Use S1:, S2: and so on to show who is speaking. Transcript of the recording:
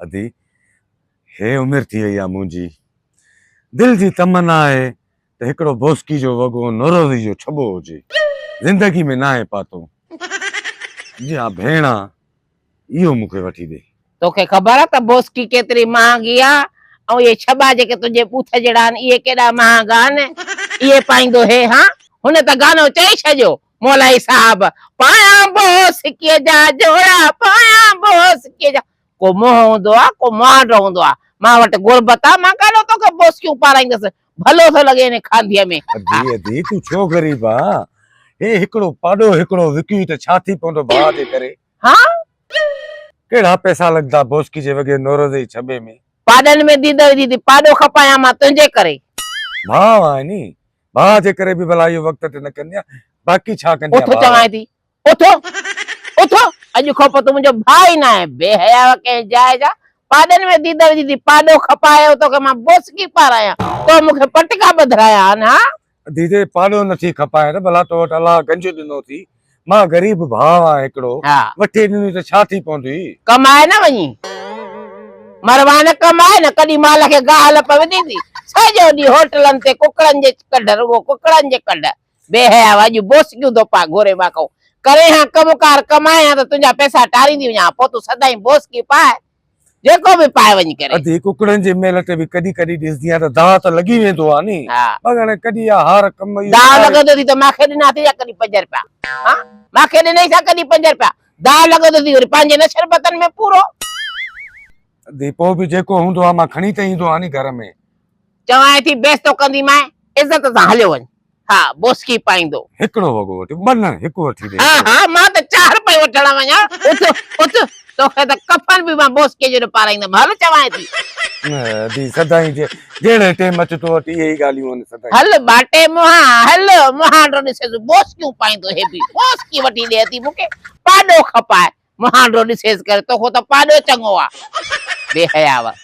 S1: ادي هي عمر ٿي وئي آ منهنجي. دل جي تمنا آهي ته هڪڙو بوسڪي جو وڳو نوروزي جو ڇٻو هجي. زندگي ۾ ناهي پاتو. جي ها ڀيڻ آ اهو مون کي وٺي ڏي.
S2: توکي خبر آ ته بوسڪي ڪيتري مهانگي آ ۽ اهي ڇٻا جيڪي تنهنجي ٻوٿ جهڙا آهن اهي ڪيڏا مهانگا آهن. اهي پائيندو هي ها؟ هن ته گانو چئي ڇڏيو مولائي صاحب پايان بوسڪيء جا جوڙا پايان بوسڪيء جا ڪو منهن هوندو آ ڪو مهانڊو هوندو آ مان وٽ غربت آ مان ڪاڏو توکي بوسڪيون پارائيندس ڀلو ٿو لڳي هن کانڌيء ۾.
S1: ادي ادي تون ڇو غريب آ هي هڪڙو پاڏو هڪڙو وڪيو ته ڇا ٿي پوندو ڀاء جي ڪري.
S2: ها.
S1: ڪهڙا پئسا لڳندا بوسڪي جي وڳي نوروزي ڇٻي ۾.
S2: پاڏن ۾ ديد وجهي ٿي پاڏو کپايان مان تنهنجي ڪري.
S1: ڀاء آهي ني ڀاء جي ڪري به ڀلا اهو وقت تي نه ڪنديان باقي ڇا ڪنديان
S2: اٿ چوانء ٿي اٿ اٿ اڄ کان پوء تون منهنجو ڀاء ئي ناهين بي حياء ڪنهن جاء جا پاڏن ۾ ديد وجهي ٿي پاڏو کپايو توکي مان بوسڪي پارايان تو مون کي پٽڪا ٻڌرايا آهن ها.
S1: ديدي پاڏو نٿي کپائين ته ڀلا تو وٽ الله گنج ڏنو ٿي مان غريب ڀاء آهيان هڪڙو وٺي ڏني ته ڇا ٿي پوندي.
S2: ڪمائي نه وڃي مروان ڪمائي نه ڪڏهن مال کي گاهه لپ وڌي ٿي سڄو ڏينهن هوٽلن تي ڪڪڙن جي ڪڍ رڳو ڪڪڙن جي ڪڍ بي حيا اڄ بوسڪيون ٿو پاء گهوري مان کئون ڪرين ها ڪم ڪار ڪمائين ها ته تنهنجا پئسا ٽاريندي وڃان ها پوء تون سدائين بوسڪي پاء جيڪو به پائي وڃي ڪري.
S1: ادي ڪڪڙن جي ميل تي به ڪڏهن ڪڏهن ڏسندي آهيان ته داء ته لڳي ويندو آهي ني پر هاڻي ڪڏهن اها هار ڪم اهو
S2: داء لڳندو ٿي ته ماکي ڏنا اٿئي يا ڪڏهن پنج رپيا ها ماکي ڏنئي ڇا ڪڏهن پنج رپيا داء لڳندو ٿي وري پنهنجي نه شربتن ۾ پورو.
S1: ادي پوء به جيڪو هوندو آهي مان کڻي ته ايندو آهيان ني گهر ۾.
S2: چوانء ٿي بيستو ڪنديمانء عزت سان هليو وڃ. ها بوسڪي پائيندو.
S1: هڪڙو وڳو وٺي ٻه نه هڪ وٺي ڏي.
S2: ها ها مان ته چار پئي وٺڻ وڃان. اٿ اٿ توکي ته ڪفن به مان بوسڪيء جو نه پارائيندم هل چوانء ٿي.
S1: نه ادي سدائين جي جهڙي ٽيم اچ تو وٽ اهي ئي ڳالهيون آهن سدائين.
S2: هل ٻاٽي منهان هل مهانڊو ڏسيس بوسڪيون پائيندو هي به بوسڪي وٺي ڏي ٿي مون کي پاڏو کپائي مهانڊو ڏسيس ڪري توکو ته پاڏو چڱو آ بي حياء.